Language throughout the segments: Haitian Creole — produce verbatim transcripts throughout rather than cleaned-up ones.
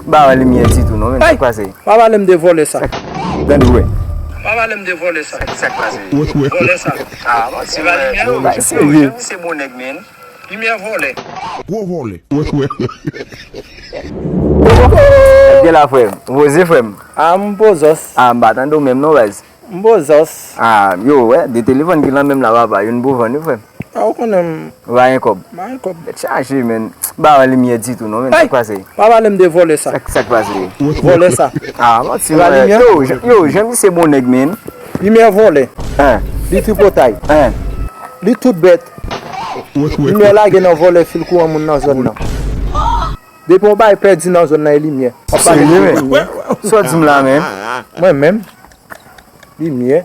M pa wè limyè ditou non, men sa k pase? Pa pale m de vòlè sa. Tande wè. Pa pale m de vòlè sa. Sa k pase? Vòlè sa. Ah, bon, se pa limyè. Yo, bay serye. Misye bon nèg, men. Limyè vòlè. Gwo vòlè. Gen la, frè m. Poze, frè m. Ah, m pozòs. Ah, m pa tande w menm non, baz. M pozòs. Ah, yo, wè, de telefòn ki lan menm la, papa, youn pou vann wi, frè m. Ah, ou konnen m. Ou pa gen kòb? M pa gen kòb. Tèt chaje, men. M pa wè limyè ditou non, men. Sa k pase? Pa pale m de vòlè sa. Sa k pase? Vòlè sa. Ah, manti, yo, yo, jan misye bon nèg, men. Limyè vòlè. Hein. Li tripotay. Hein. Li tout bèt. Limyè lage nan vòlè fil kouran moun nan zòn nan. Depi yon bagay pèdi nan zòn nan, e limyè. W ap pale de limyè. Sa w di m la, men? Mwen menm. Limyè.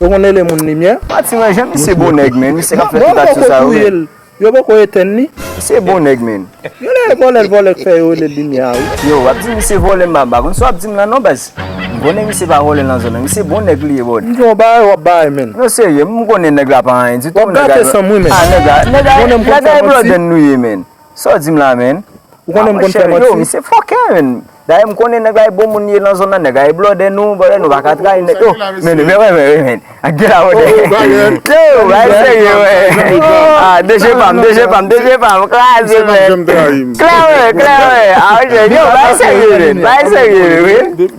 Yo konn rele moun limyè? Pati mwen, jan misye bon nèg, men. Misye k ap fè tout aksyon sa yo, men. Yo poko etenn li. Misye bon nèg, men. Yo lè vòlè, vòlè k fè yo rele limyè a, wi. Yo, w ap di misye vòlè, m pa, m pa konn sa w ap di m la non, baz. M konnen misye pa vòlè nan zòn nan. Misye bon nèg li ye, bòd. M di yon bagay, w ap bay, men. Non, serye, m konnen nèg la pa anyen ditou. W ap gate san m, wi, men. Ah, nèg la, nèg la, nèg la e blòdè n nou ye, men. Sa w di m la, men? Ou konnen m konn fè manti. Yo, misye fòkè, men. Dayè, m konnen nèg la e bon moun ye nan zòn nan, nèg la e blòdè nou, blòdè nou pa ka trayi nèg. Yo, men, men, men, men, men. Ak gen la blòdè. Yo, bay serye, wè. Ah, deje pa m, deje pa m, deje pa m. Kraze, men. Klè, wè, klè, wè. Ah, ok. Yo, bay serye, men. Bay serye, men, wi.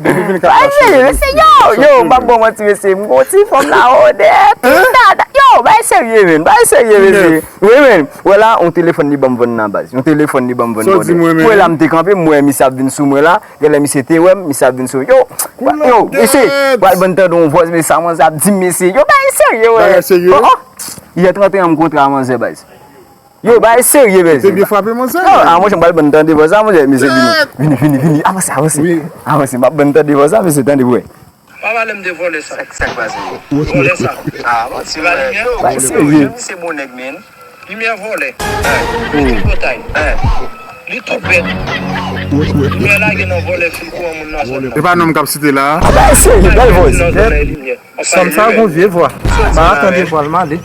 Bay serye, mesye, yo, yo, m p ap ba w manti, mesye. M gon ti fanm la, blòdè. Yo, bay serye, men. Bay serye, mesye. Wi, men. Wè la, yon telefòn li ban m vann nan, baz. Yon telefòn li ban m vann, bòdè. Wè la, m te kanpe, m wè misye ap vin sou mwen la. Genlè misye te wè m, misye ap vin sou. Yo, yo, mesye, pral ban n tande yon vòs, mesye, sa manzè ap di m, mesye. Yo, bagay serye, wè. Bagay serye? Oh, oh. Yè trannteyen an m kontre a manzè, baz. Yo, bagay serye, mesye. Te byen frape manzè? Non, a, monchè, m pral ban n tande vòs sa, monchè, mesye, vini. Vini, vini, vini, avanse, avanse. Avanse, m ap ban n tande vòs sa, mesye, tande pou wè. Pa pale m de vòlè sa. Sa k pase? Vòlè sa. Ah, bon, se pa limyè. Bay serye. Misye bon nèg, men. Limyè vòlè. Li tripotay. Li tout bèt. Limyè lage nan vòlè fil kouran moun nan zòn nan. E pa non m k ap site la. Ah, bay serye, bèl vòs. Sanm sa gon vye vwa. M pa tande vwa l, m ale.